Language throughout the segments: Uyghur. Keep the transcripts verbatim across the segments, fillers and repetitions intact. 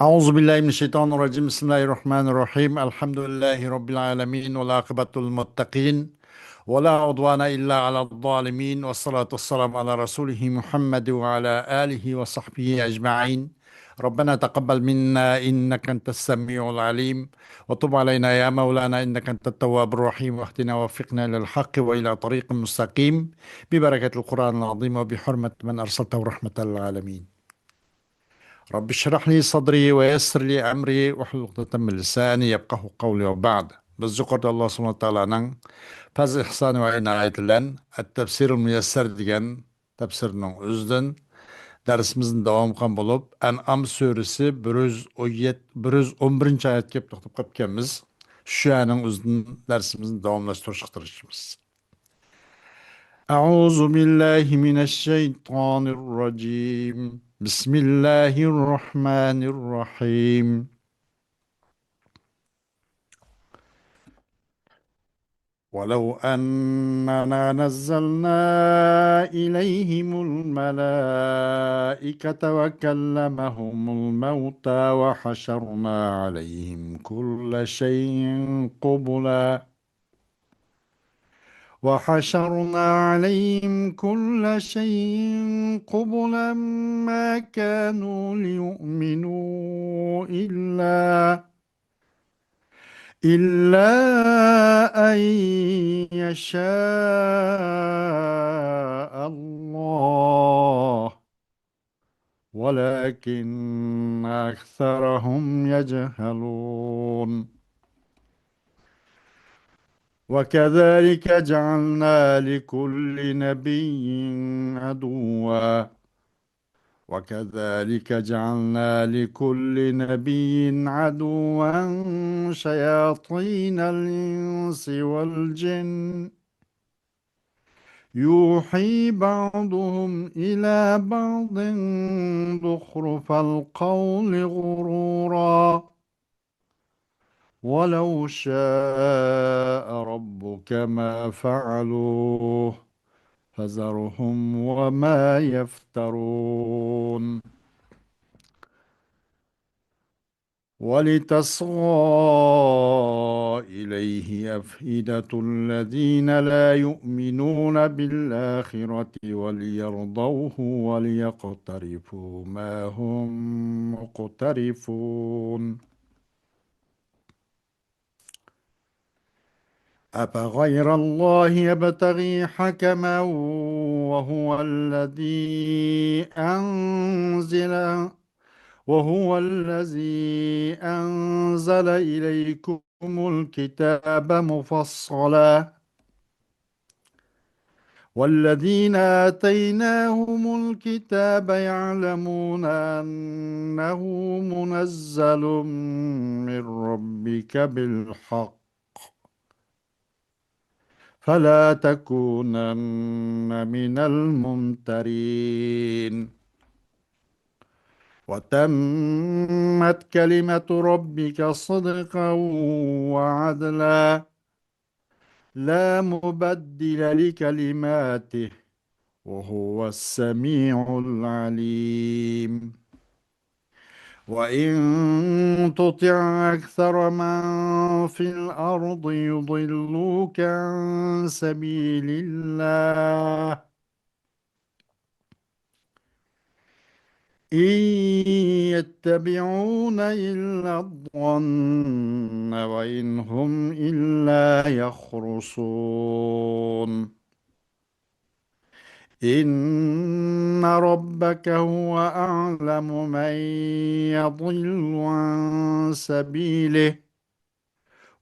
أعوذ بالله من الشيطان الرجيم. بسم الله الرحمن الرحيم. الحمد لله رب العالمين، والعاقبة للمتقين، ولا عدوان إلا على الظالمين، والصلاة والسلام على رسوله محمد وعلى آله وصحبه أجمعين. ربنا تقبل منا إنك أنت السميع العليم، وتب علينا يا مولانا إنك أنت التواب الرحيم، واهدنا ووفقنا إلى الحق وإلى طريق مستقيم، ببركة القرآن العظيم وبحرمة من أرسلته رحمة للعالمين. رب اشرح لي صدري ويسر لي أمري واحلل عقدة من لساني يفقهوا قولي وبعد. بىز يۇقىرىدا ئاللا سۇبھانەھۇ ۋە تائالانىڭ پەزلى ئىھسانى ۋە ئىنايىتى بىلەن ئەت-تەپسىرۇل مۇيەسسەر دېگەن تەپسىرنىڭ ئۆزىدىن دەرسىمىزنى داۋام قىلغان بولۇپ، ئەنئام سۈرىسى بىر يۈز ئون يەتتە، بىر يۈز ئون بىرىنچى ئايەتكە كېلىپ توختاپ قاپكەنمىز. شۇ ئايەتنىڭ ئۆزىدىن دەرسىمىزنى داۋاملاشتۇرۇشقا تىرىشىمىز. أعوذ بالله من الشيطان الرجيم. بسم الله الرحمن الرحيم. ولو أننا نزلنا إليهم الملائكة وكلمهم الموتى وحشرنا عليهم كل شيء قبلا وحشرنا عليهم كل شيء قبلا ما كانوا ليؤمنوا إلا إلا أن يشاء الله ولكن أكثرهم يجهلون. وكذلك جعلنا لكل نبي عدوا وكذلك جعلنا لكل نبي عدوا شياطين الإنس والجن يوحي بعضهم إلى بعض زخرف القول غرورا ولو شاء ربك ما فعلوه فذرهم وما يفترون. ولتصغى إليه أفئدة الذين لا يؤمنون بالآخرة وليرضوه وليقترفوا ما هم مقترفون. أفغير الله يبتغي حكما وهو الذي أنزل وهو الذي أنزل إليكم الكتاب مفصلا والذين آتيناهم الكتاب يعلمون أنه منزل من ربك بالحق فلا تكونن من الممترين. وتمت كلمة ربك صدقا وعدلا لا مبدل لكلماته وهو السميع العليم. وإن تطع أكثر من في الأرض يضلوك عن سبيل الله إن يتبعون إلا الظن وإن هم إلا يخرصون. إن ربك هو أعلم من يضل عن سبيله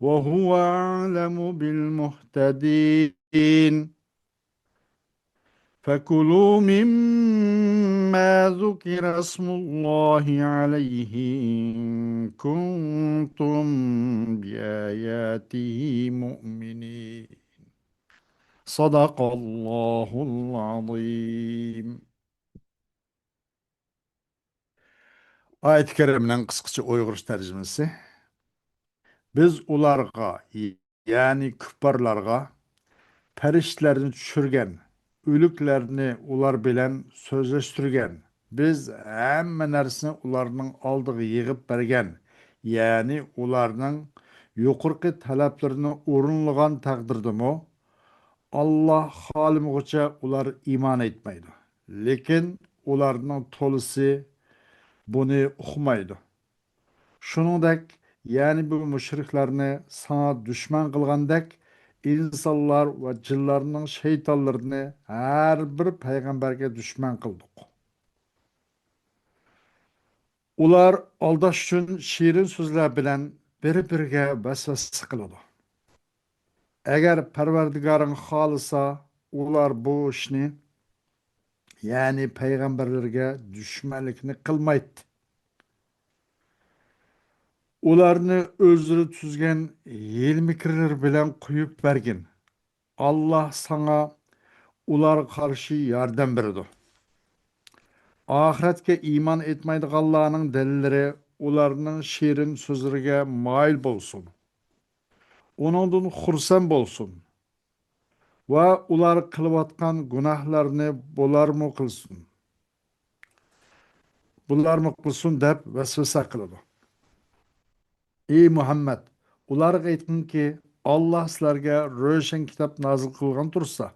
وهو أعلم بالمهتدين. فكلوا مما ذكر اسم الله عليه إن كنتم بآياته مؤمنين. صدق الله العظيم. ئايەت كەرىمىنىڭ قىسقىچە ئۇيغۇرچە تەرجىمىسى. بىز ئۇلارغا، يەنى كۇپپارلارغا پەرىشتىلەرنى چۈشۈرگەن، ئۆلۈكلەرنى ئۇلار بىلەن سۆزلەشتۈرگەن، بىز ھەممە نەرسىنى ئۇلارنىڭ ئالدىغا يىغىپ بەرگەن، يەنى ئۇلارنىڭ يۇقىرىقى تەلەپلىرىنى ئورۇنلىغان تەقدىردىمۇ، ئاللا خالىمىغۇچە ئۇلار ئىمان ئېيتمايدۇ. لېكىن ئۇلارنىڭ تولىسى بۇنى ئۇقمايدۇ. شۇنىڭدەك، يەنى بۇ مۇشرىكلارنى ساڭا دۈشمەن قىلغاندەك، ئىنسانلار ۋە جىنلارنىڭ شەيتانلىرىنى ھەر بىر پەيغەمبەرگە دۈشمەن قىلدۇق. ئۇلار ئالداش ئۈچۈن شېرىن سۆزلەر بىلەن بىر-بىرىگە ۋەسۋەسە قىلىدۇ. ئەگەر پەرۋەردىگارىڭ خالىسا، ئۇلار بۇ ئىشنى، يەنى پەيغەمبەرلەرگە دۈشمەنلىكنى قىلمايتتى. ئۇلارنى ئۆزلىرى تۈزگەن ھىيلە-مىكىرلىرى بىلەن قويۇپ بەرگىن. ئاللا ساڭا ئۇلارغا قارشى ياردەم بېرىدۇ. ئاخىرەتكە ئىمان ئېيتمايدىغانلارنىڭ دىللىرى ئۇلارنىڭ شېرىن سۆزلىرىگە مايىل بولسۇن. ئۇنىڭدىن خۇرسەن بولسۇن ۋە ئۇلار قىلىۋاتقان گۇناھلارنى بۇلارمۇ قىلسۇن، بۇلارمۇ قىلسۇن دەپ ۋەسۋەسە قىلىدۇ. ئى مۇھەممەد، ئۇلارغا ئېيتقىنكى، ئاللا سىلەرگە روشەن كىتاب نازىل قىلغان تۇرسا،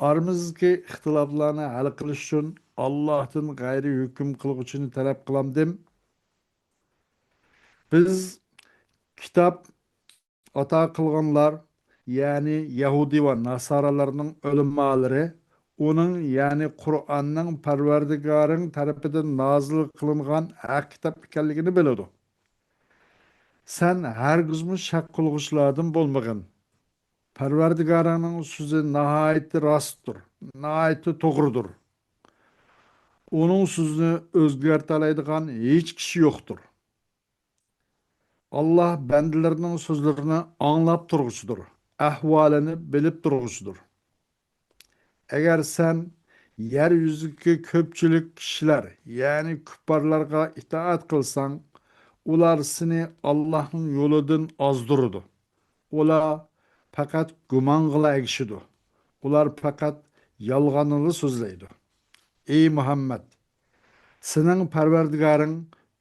ئارىمىزدىكى ئىختىلاپلارنى ھەل قىلىش ئۈچۈن ئاللاھتىن غەيرىي ھۆكۈم قىلغۇچىنى تەلەپ قىلامدىم؟ بىز كىتاب ئاتا قىلغانلار، يەنى يەھۇدىي ۋە ناسارالارنىڭ ئۆلىمالىرى ئۇنىڭ، يەنى قۇرئاننىڭ پەرۋەردىگارىڭ تەرىپىدىن نازىل قىلىنغان ھەق كىتاب ئىكەنلىكىنى بىلىدۇ. سەن ھەرگىزمۇ شەك قىلغۇچىلاردىن بولمىغىن. پەرۋەردىگارىڭنىڭ سۆزى ناھايىتى راستتۇر، ناھايىتى توغرىدۇر. ئۇنىڭ سۆزىنى ئۆزگەرتەلەيدىغان ھېچ كىشى يوقتۇر. ئاللا بەندىلىرىنىڭ سۆزلىرىنى ئاڭلاپ تۇرغۇچىدۇر، ئەھۋالىنى بىلىپ تۇرغۇچىدۇر. ئەگەر سەن يەر يۈزىدىكى كۆپچىلىك كىشىلەر، يەنى كۇپپارلارغا ئىتائەت قىلساڭ، ئۇلار سېنى ئاللاھنىڭ يولىدىن ئازدۇرىدۇ. ئۇلار پەقەت گۇمانغىلا ئەگىشىدۇ. ئۇلار پەقەت يالغاننىلا سۆزلەيدۇ. ئى مۇھەممەد، سېنىڭ پەرۋەردىگارىڭ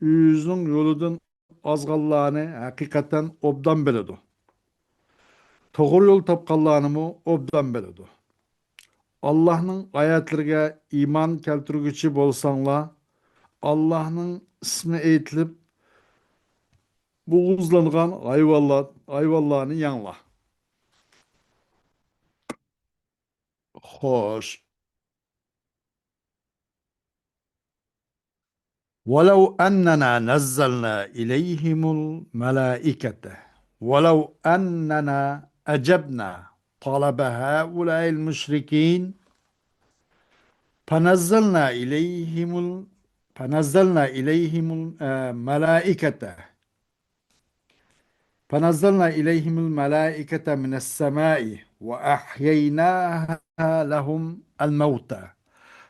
ئۆزىنىڭ يولىدىن ئازغانلارنى ھەقىقەتەن ئوبدان بىلىدۇ. توغرا يول تاپقانلارنىمۇ ئوبدان بىلىدۇ. ئاللاھنىڭ ئايەتلىرىگە ئىمان كەلتۈرگۈچى بولساڭلار، ئاللاھنىڭ ئىسمى ئېيتىلىپ بوغۇزلانغان ھايۋانلار، ھايۋانلارنى يەڭلار. خوش. ولو أننا نزلنا إليهم الملائكة، ولو أننا أجبنا طلب هؤلاء المشركين فنزلنا إليهم ال-، فنزلنا إليهم ال-، آه، ملائكة، فنزلنا إليهم الملائكة من السماء وأحييناها لهم الموتى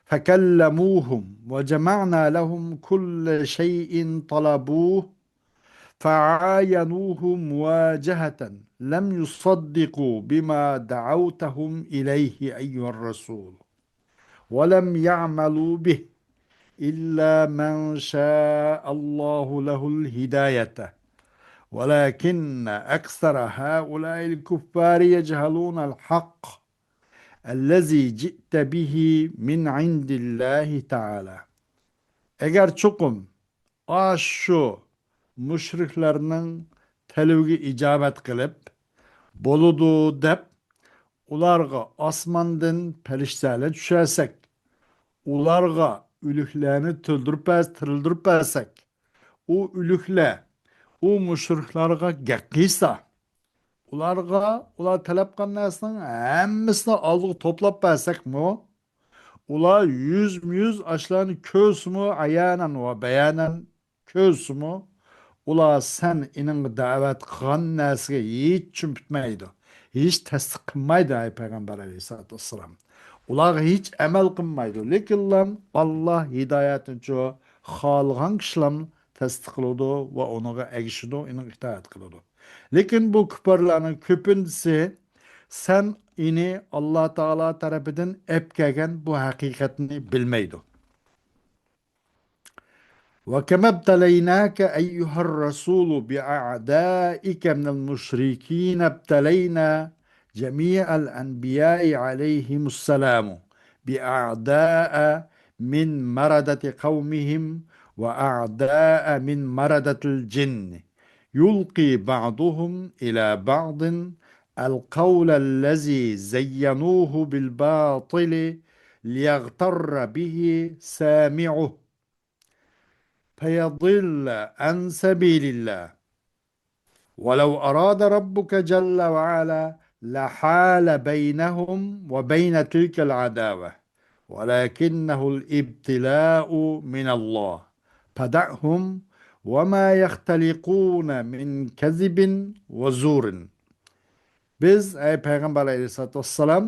فكلموهم وجمعنا لهم كل شيء طلبوه فعاينوه مواجهة لم يصدقوا بما دعوتهم إليه أيها الرسول ولم يعملوا به إلا من شاء الله له الهداية ولكن أكثر هؤلاء الكفار يجهلون الحق الذي جئت به من عند الله تعالى. ئەگەر چوقۇم ئاشۇ مۇشرىكلارنىڭ تەلىپىگە ئىجابەت قىلىپ، بولىدۇ دەپ، ئۇلارغا ئاسماندىن پەرىشتىلەر چۈشەرسەك، ئۇلارغا ئۆلۈكلەرنى تىرىلدۈرۈپ بەر-، تىرىلدۈرۈپ بەرسەك، ئۇ ئۆلۈكلەر ئۇ مۇشرىكلارغا گەپ قىلسا، ئۇلارغا ئۇلار تەلەپ قىلغان نەرسىنىڭ ھەممىسىنى ئالدىغا توپلاپ بەرسەكمۇ، ئۇلار يۈزمۇ يۈز ئاشۇلارنى كۆرسىمۇ، ئايانەن ۋە بەيانەن كۆرسىمۇ، ئۇلار سەن ئېنىڭغا دەۋەت قىلغان نەرسىگە ھېچ چۈمپۈتمەيدۇ، ھېچ تەستىق قىلمايدۇ، ئەي پەيغەمبەر ئەلەيھىسسالاتۇ ۋەسسالام. ئۇلارغا ھېچ ئەمەل قىلمايدۇ. لېكىنلا ئاللا ھىدايەتنىچۇ خالىغان كىشىلەرنى تەستىق قىلىدۇ ۋە ئۇنىڭغا ئەگىشىدۇ، ئۇنىڭغا ئىتائەت قىلىدۇ. لېكىن بۇ كۇپپارلارنىڭ كۆپىنچىسى سەن ئېنى ئاللا تائالا تەرىپىدىن ئەپ كەلگەن بۇ ھەقىقەتنى بىلمەيدۇ. وكما ابتليناك أيها الرسول بأعدائك من المشركين، ابتلينا جميع الأنبياء عليهم السلام بأعداء من مردة قومهم وأعداء من مردة الجن، يلقي بعضهم إلى بعض القول الذي زينوه بالباطل ليغتر به سامعه فيضل عن سبيل الله. ولو أراد ربك جل وعلا لحال بينهم وبين تلك العداوة، ولكنه الابتلاء من الله، فدعهم وما يختلقون من كذب وزور. بىز، ئەي پەيغەمبەر ئەلەيھىسسالاتۇ ۋەسسالام،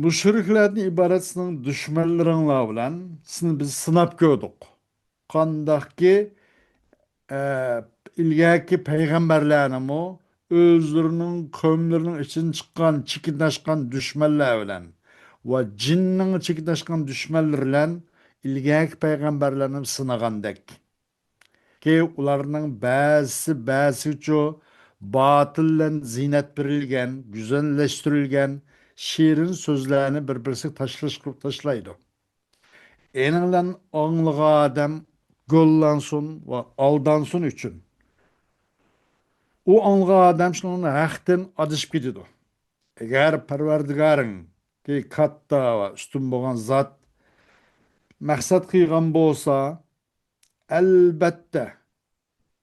مۇشرىكلەردىن ئىبارەت سېنىڭ دۈشمەنلىرىڭلار بىلەن سېنى بىز سىناپ كۆردۇق. قانداقكى، ئە، ئىلگەركى پەيغەمبەرلەرنىمۇ ئۆزلىرىنىڭ قەۋملىرىنىڭ ئىچىدىن چىققان چېكىنىشقان دۈشمەنلەر بىلەن ۋە جىننىڭ چېكىنىشقان دۈشمەنلىرى بىلەن ئىلگەركى پەيغەمبەرلەرنى سىنىغاندەك. كى ئۇلارنىڭ بەزىسى بەزىسىگىچۇ باتىل بىلەن زىننەت بېرىلگەن، گۈزەللەشتۈرۈلگەن شېرىن سۆزلەرنى بىر-بىرسىگە تاشلاش قىلىپ تاشلايدۇ. ئېنىڭ بىلەن ئاڭلىغان ئادەم گوللانسۇن ۋە ئالدانسۇن ئۈچۈن. ئۇ ئاڭلىغان ئادەم شۇنىڭ ھەقتىن ئادىشىپ كېتىدۇ. ئەگەر پەرۋەردىگارىڭ، كى كاتتا ۋە ئۈستۈن بولغان زات مەقسەت قىلغان بولسا، ئەلبەتتە،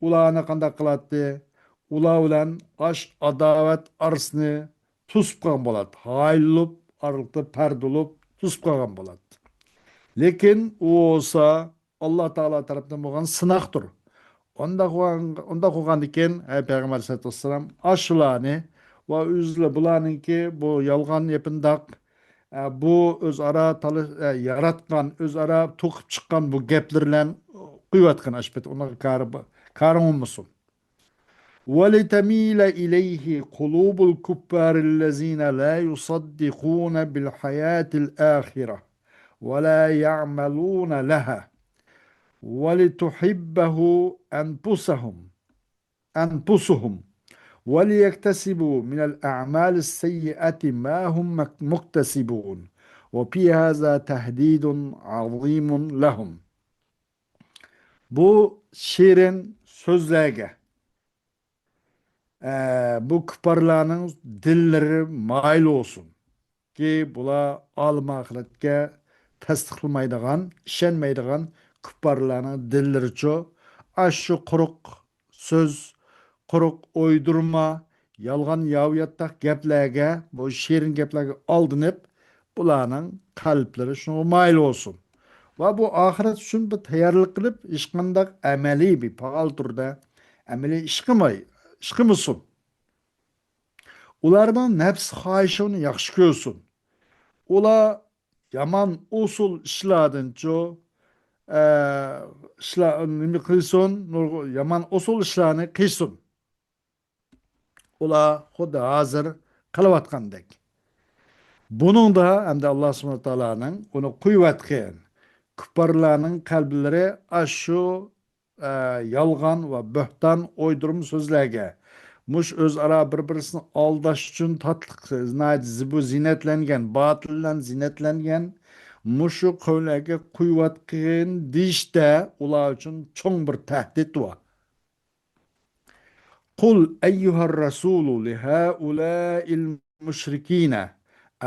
ئۇلارنى قانداق قىلاتتى؟ ئۇلار بىلەن ئاش ئاداۋەت ئارىسىنى توسۇپ قالغان بولاتتى. ھايلىنىپ، ئارىلىقتا پەردە بولۇپ، توسۇپ قالغان بولاتتى. لېكىن ئۇ بولسا ئاللا تائالا تەرەپتىن بولغان سىناقتۇر. ئۇنداق بولغان-، ئۇنداق بولغاندىكىن، ئەي پەيغەمبەر ئەلەيھىسسالاتۇ ۋەسسالام، ئاشۇلارنى ۋە ئۆزلە-، بۇلارنىڭكى بۇ يالغان يېپىنداق، ئە، بۇ ئۆزئارا تالىش-، ئە، ياراتقان، ئۆزئارا توقۇپ چىققان بۇ گەپلىرى بىلەن قويۇۋاتقىن ئاشۇ پېتى. ئۇنىڭغا كارى بار-، كارىڭ بولمىسۇن. ولتميل إليه قلوب الكفار الذين لا يصدقون بالحياة الآخرة ولا يعملون لها ولتحبه أنفسهم، أنفسهم وليكتسبوا من الأعمال السيئة ما هم مك-، مكتسبون وفي هذا تهديد عظيم لهم. بۇ شېرىن سۆزلەرگە، ئە، بۇ كۇپپارلارنىڭ دىللىرى مايىل بولسۇن. كى بۇلار ئالەم ئاخىرەتكە تەستىقلىمايدىغان، ئىشەنمەيدىغان كۇپپارلارنىڭ دىللىرىچۇ ئاشۇ قۇرۇق سۆز، قۇرۇق ئويدۇرما، يالغان ياۋىياتتاق گەپلەرگە، بۇ شېرىن گەپلەرگە ئالدىنىپ، بۇلارنىڭ قەلبلىرى شۇنىڭغا مايىل بولسۇن. ۋە بۇ ئاخىرەت ئۈچۈن بىر تەييارلىق قىلىپ، ھېچقانداق ئەمەلىي بىر پائال تۈردە ئەمەلىي ئىش قىلماي، ئىش قىلمىسۇن. ئۇلارنىڭ نەپس خاھىشىنى ياخشى كۆرسۇن. ئۇلار يامان ئۇسۇل ئىشلاردىنچۇ، ئە، ئىشلار، نېمە قىلسۇن؟ نۇرغۇ-، يامان ئۇسۇل ئىشلارنى قىلسۇن. ئۇلار خۇددى ھازىر قىلىۋاتقاندەك. بۇنىڭدا ھەمدە ئاللا سۇبھانەھۇ ۋە تائالانىڭ ئۇنى قويۇۋەتكەن كۇپپارلارنىڭ قەلبلىرى ئاشۇ، ئە، يالغان ۋە بۆھتان ئويدۇرما سۆزلەرگە، مۇشۇ ئۆزئارا بىر-بىرسىنى ئالداش ئۈچۈن تاتلىق، ناھايىتى زىبۇ زىننەتلەنگەن، باتىل بىلەن زىننەتلەنگەن مۇشۇ قەۋلەرگە قويۇۋەتكىن دېيىشتە ئۇلار ئۈچۈن چوڭ بىر تەھدىت بار. قل أيها الرسول لهؤلاء المشركين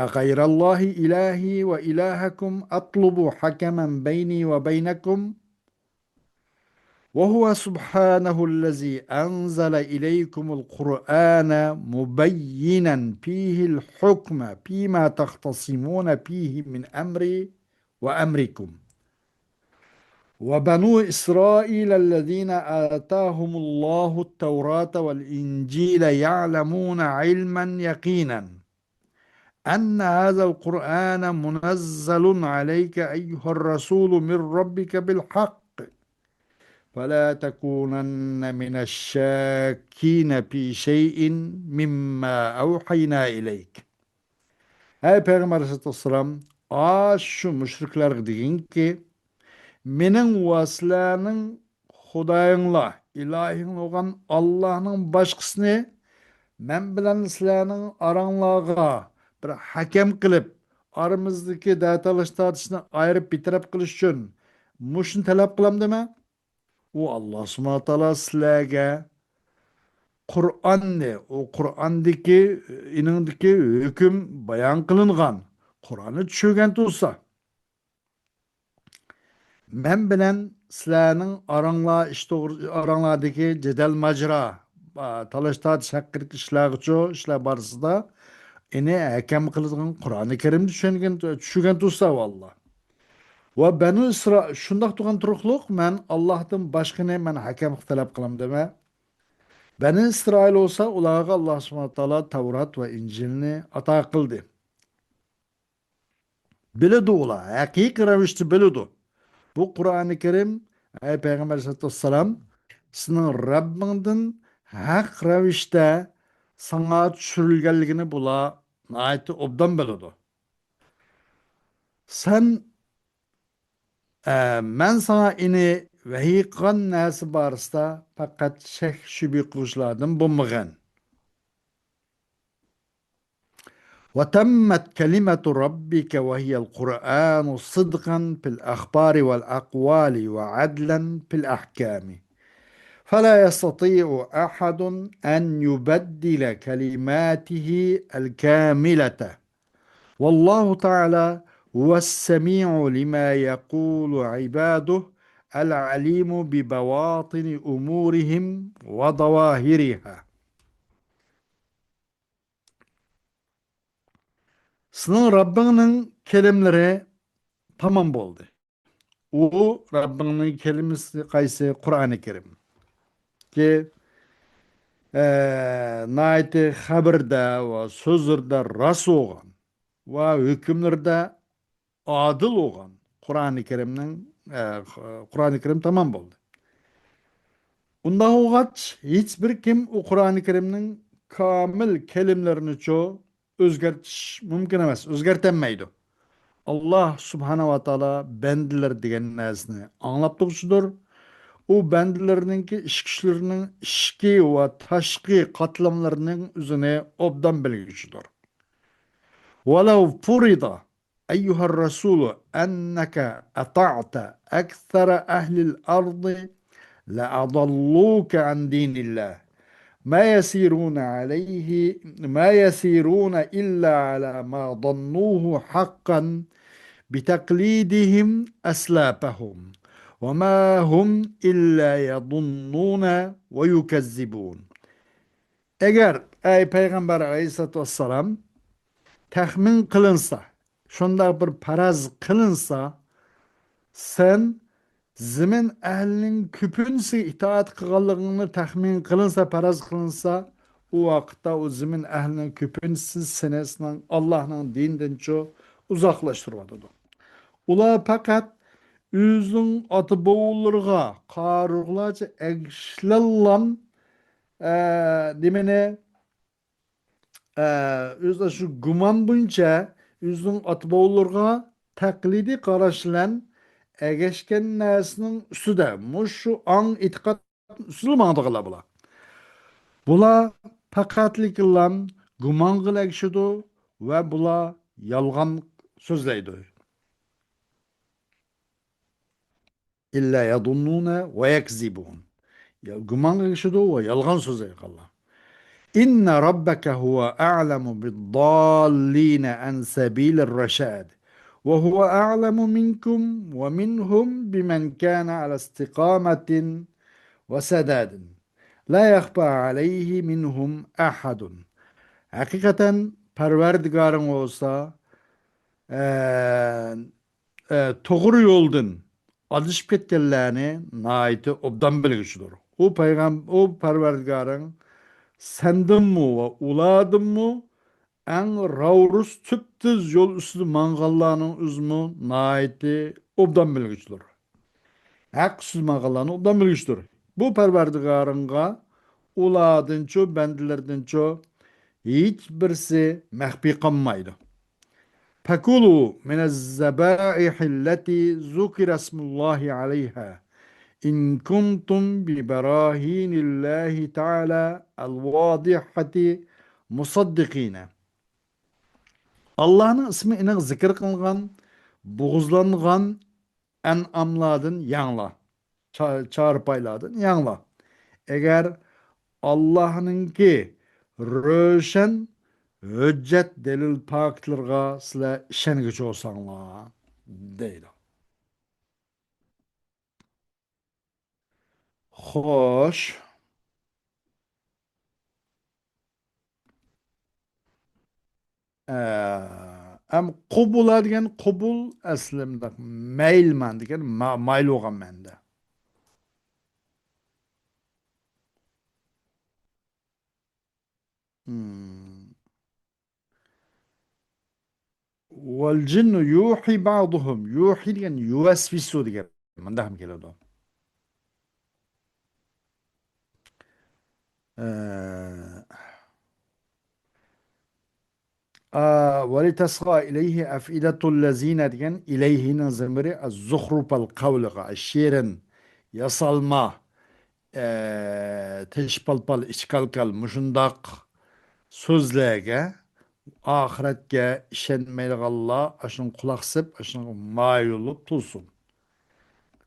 أغير الله إلهي وإلهكم أطلب حكما بيني وبينكم وهو سبحانه الذي أنزل إليكم القرآن مبينا فيه الحكم فيما تختصمون فيه من أمري وأمركم. وبنو إسرائيل الذين آتاهم الله التوراة والإنجيل يعلمون علما يقينا أن هذا القرآن منزل عليك أيها الرسول من ربك بالحق فلا تكونن من الشاكين في شيء مما أوحينا إليك. ئەي پەيغەمبەر ئەلەيھىسسالاتۇ ۋەسسالام، ئاشۇ مۇشرىكلارغا دېگىنكى، مېنىڭ ۋە سىلەرنىڭ خۇدايىڭلار، ئىلاھىڭلار بولغان ئاللاھنىڭ باشقىسىنى مەن بىلەن سىلەرنىڭ ئاراڭلارغا بىر ھەكەم قىلىپ، ئارىمىزدىكى دەتالاش تارتىشنى ئايرىپ بىتەرەپ قىلىش ئۈچۈن مۇشۇنى تەلەپ قىلامدىمەن؟ ئۇ ئاللا سۇبھانەھۇ ۋە تائالا سىلەرگە قۇرئاننى، ئۇ قۇرئاندىكى، ئېنىڭدىكى ھۆكۈم بايان قىلىنغان قۇرئاننى چۈشۈرگەن تۇرسا، مەن بىلەن سىلەرنىڭ ئاراڭلار ئىش توغرا، ئاراڭلاردىكى جېدەل ماجىرا، ئا، تالاش تارتىش ھەققىدىكى ئىشلارغىچۇ، ئىشلار بارىسىدا ئېنى ھەكەم قىلىدىغان قۇرئانى كەرىمنى چۈشەنگەن، چۈشۈرگەن تۇرسا، ۋاللا. ۋە بەنۇ ئىسرائىل شۇنداق تۇرغان تۇرۇقلۇق، مەن ئاللاھتىن باشقىنى مەن ھەكەم قىلىپ تەلەپ قىلامدىمەن؟ بەنۇ ئىسرائىل بولسا ئۇلارغا ئاللا سۇبھانەھۇ ۋە تائالا تەۋرات ۋە ئىنجىلنى ئاتا قىلدى. بىلىدۇ ئۇلار، ھەقىقىي رەۋىشتە بىلىدۇ. بۇ قۇرئانى كەرىم، ئەي پەيغەمبەر ئەلەيھىسسالاتۇ ۋەسسالام، سېنىڭ رەببىڭدىن ھەق رەۋىشتە ساڭا چۈشۈرۈلگەنلىكىنى بۇلار ناھايىتى ئوبدان بىلىدۇ. سەن، ئە، مەن ساڭا ئېنى ۋەھىي قىلغان نەرسە بارىسىدا پەقەت شەك شۈبھە قىلغۇچىلاردىن بولمىغىن. وتمت كلمة ربك وهي القرآن صدقا في الأخبار والأقوال وعدلا في الأحكام، فلا يستطيع أحد أن يبدل كلماته الكاملة، والله تعالى هو السميع لما يقول عباده، العليم ببواطن أمورهم وظواهرها. سېنىڭ رەببىڭنىڭ كەلىمىلىرى تامام بولدى. ئۇ رەببىڭنىڭ كەلىمىسى قايسى؟ قۇرئانى كەرىم. كى، ئە، ناھايىتى خەۋىرىدە ۋە سۆزلىرىدە راست بولغان ۋە ھۆكۈملىرىدە ئادىل بولغان قۇرئانى كەرىمنىڭ، ئە، قۇرئانى كەرىم تامام بولدى. ئۇنداق بولغاچ، ھېچبىر كىم ئۇ قۇرئانى كەرىمنىڭ كامىل كەلىملىرىنىچۇ ئۆزگەرتىش مۇمكىن ئەمەس، ئۆزگەرتەلمەيدۇ. ئاللا سۇبھانەھۇ ۋە تائالا بەندىلەر دېگەن نەرسىنى ئاڭلاپ تۇرغۇچىدۇر. ئۇ بەندىلىرىنىڭكى ئىچ كۈچلىرىنىڭ ئىچكى ۋە تاشقى قاتلاملىرىنىڭ ئۆزىنى ئوبدان بىلگۈچىدۇر. ولو فرض أيها الرسول أنك أطعت أكثر أهل الأرض لأضلوك عن دين الله، ما يسيرون عليه، ما يسيرون إلا على ما ظنوه حقا بتقليدهم أسلافهم، وما هم إلا يظنون ويكذبون. ئەگەر، ئەي پەيغەمبەر ئەلەيھىسسالاتۇ ۋەسسالام، تەخمىن قىلىنسا، شۇنداق بىر پەرەز قىلىنسا، سەن زېمىن ئەھلىنىڭ كۆپىنچىسىگە ئىتائەت قىلغانلىقىڭنى تەخمىن قىلىنسا، پەرەز قىلىنسا، ئۇ ۋاقىتتا ئۇ زېمىن ئەھلىنىڭ كۆپىنچىسى سېنى، سېنىڭ ئاللاھنىڭ دىنىدىنچۇ ئۇزاقلاشتۇرۇۋاتىدۇ. ئۇلار پەقەت ئۆزىنىڭ ئاتا-بوۋىلىرىغا قارىغۇلارچە ئەگىشىلەنلام، ئە، نېمىنى، ئە، ئۆزى شۇ گۇمان بويىچە ئۆزىنىڭ ئاتا-بوۋىلىرىغا تەقلىدىي قاراش بىلەن ئەگەشكەن نەرسىنىڭ ئۈستىدە، مۇشۇ ئاڭ ئېتىقاد ئۈستىدە ماڭىدىغانلار بۇلار. بۇلار پەقەتلىكلا گۇمانغا ئەگىشىدۇ ۋە بۇلار يالغان سۆزلەيدۇ. إلا يظنون ويكذبون. يا، گۇمانغا ئەگىشىدۇ ۋە يالغان سۆزلەيدىغانلار. إن ربك هو أعلم بالضالين عن سبيل الرشاد، وهو أعلم منكم ومنهم بمن كان على استقامة وسداد، لا يخفى عليه منهم أحد. ھەقىقەتەن پەرۋەردىگارىڭ بولسا، ئە، ئە، توغرا يولدىن ئادىشىپ كەتكەنلەرنى ناھايىتى ئوبدان بىلگۈچىدۇر. ئۇ پەيغەم-، ئۇ پەرۋەردىگارىڭ سەندىنمۇ ۋە ئۇلاردىنمۇ ئەڭ راۋۇرۇس تۈپتۈز يول ئۈستىدە ماڭغانلارنىڭ ئۆزىمۇ ناھايىتى ئوبدان بىلگۈچىدۇر. ھەق ئۈستىدە ماڭغانلارنى ئوبدان بىلگۈچىدۇر. بۇ پەرۋەردىگارىڭغا ئۇلاردىنچۇ، بەندىلىرىدىنچۇ ھېچ بىرسى مەخپىي قالمايدۇ. فكلوا من الذبائح التي ذكر اسم الله عليها إن كنتم ببراهين الله تعالى الواضحة مصدقين. ئاللاھنىڭ ئىسمى ئېنىق زىكىر قىلىنغان، بوغۇزلانغان ئەنئاملاردىن يەڭلار، چا-، چارپايلاردىن يەڭلار. ئەگەر ئاللاھنىڭكى روشەن ھۆججەت دەلىل پاكىتلىرىغا سىلەر ئىشەنگۈچى بولساڭلار، دەيدۇ. خوش. ئە، ئەم قۇبۇلا دېگەن قۇبۇل ئەسلى مۇنداق مەيىل مەنىدە، ما-، مايىل بولغان مەنىدە. مم. والجن يوحي بعضهم. يوحي دېگەن يوسوس دېگەن. مۇنداق ھەم كېلىدۇ. ئە، ئا، ولتصغى إليه أفئدة الذين دېگەن، ئىلەيھىنىڭ زىمىرى زۇخرۇپەل قەۋلىغا، شېرىن، ياسالما، ئە، تېشى پال-پال، ئىچى كال-كال، مۇشۇنداق سۆزلەرگە ئاخىرەتكە ئىشەنمەيدىغانلار ئاشۇنىڭغا قۇلاق سېلىپ، ئاشۇنىڭغا مايىل بولۇپ تۇرسۇن.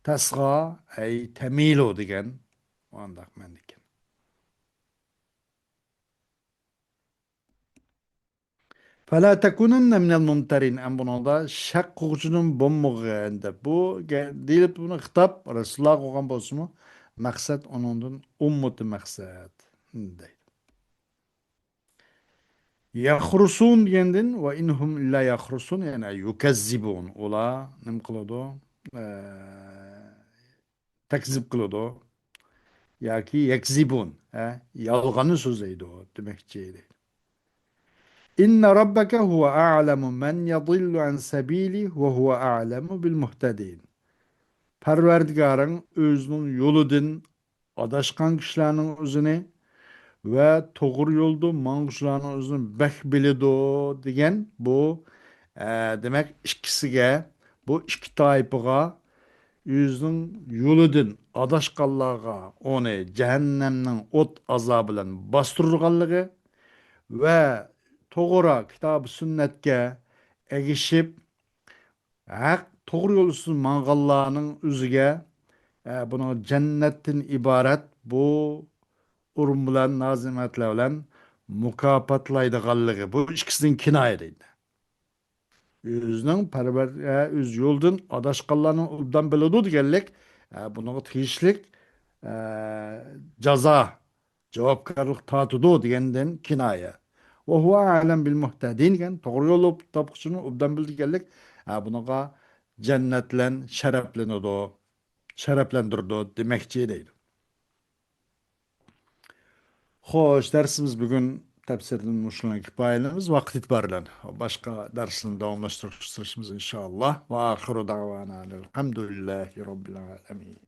تەسغا، ئەي تەمىلۇ دېگەن ئانداق مەنىدىكەن. فلا تكونن من الممترين. ئەمما بۇنىڭدا شەك قىلغۇچىدىن بولمىغىن دەپ، بۇ گە-، دېيىلىپ، بۇنى خىتاب رەسۇلۇللاھقا قىلغان بولسىمۇ، مەقسەت ئۇنىڭدىن ئۈممىتى مەقسەت دەيدۇ. يخرصون دېگەندىن، وإن هم إلا يخرصون، يەنى يكذبون. ئۇلار نېمە قىلىدۇ؟ ئە، تەكزىب قىلىدۇ ياكى يەكزىبۇن، ھە، يالغاننى سۆزلەيدۇ دېمەكچى. إن ربك هو أعلم من يضل عن سبيله وهو أعلم بالمهتدين. پەرۋەردىگارىڭ ئۆزىنىڭ يولىدىن ئاداشقان كىشىلەرنىڭ ئۆزىنى ۋە توغرا يولدا ماڭغۇچىلارنىڭ ئۆزىنى بەك بىلىدۇ دېگەن بۇ، ئە، دېمەك، ئىككىسىگە، بۇ ئىككى تائىپىغا ئۆزىنىڭ يولىدىن ئاداشقانلارغا ئۇنى جەھەننەمنىڭ ئوت ئازابى بىلەن باستۇرىدىغانلىقى ۋە توغرا كىتاب سۈننەتكە ئەگىشىپ، ھەق توغرا يول ئۈستىدە ماڭغانلارنىڭ ئۆزىگە، ئە، بۇنىڭ جەننەتتىن ئىبارەت بۇ ئورۇن بىلەن، ناز-نېمەتلەر بىلەن مۇكاپاتلايدىغانلىقى، بۇ ئىككىسىدىن كىنايە دەيدۇ. ئۆزىنىڭ پەرۋەر-، ئە، ئۆز يولىدىن ئاداشقانلارنى ئوبدان بىلىدۇ دېگەنلىك، ئە، بۇنىڭغا تېگىشلىك، ئە، جازا، جاۋابكارلىق تارتىدۇ دېگەندىن كىنايە. وهو أعلم بالمهتدين دېگەن، توغرا يول تاپقۇچىنى ئوبدان بىلىدىغانلىك، ھە، بۇنىڭغا جەننەت بىلەن شەرەپلىنىدۇ، شەرەپلەندۈرىدۇ دېمەكچى دەيدۇ. خوش، دەرسىمىز بۈگۈن تەپسىردىن مۇشۇنىڭ كۇپايىلىمىز ۋاقىت ئېتىبارى بىلەن. باشقا دەرسنى داۋاملاشتۇرۇشىمىز ئىنشائاللا. وآخر دعوانا أن الحمد لله رب العالمين.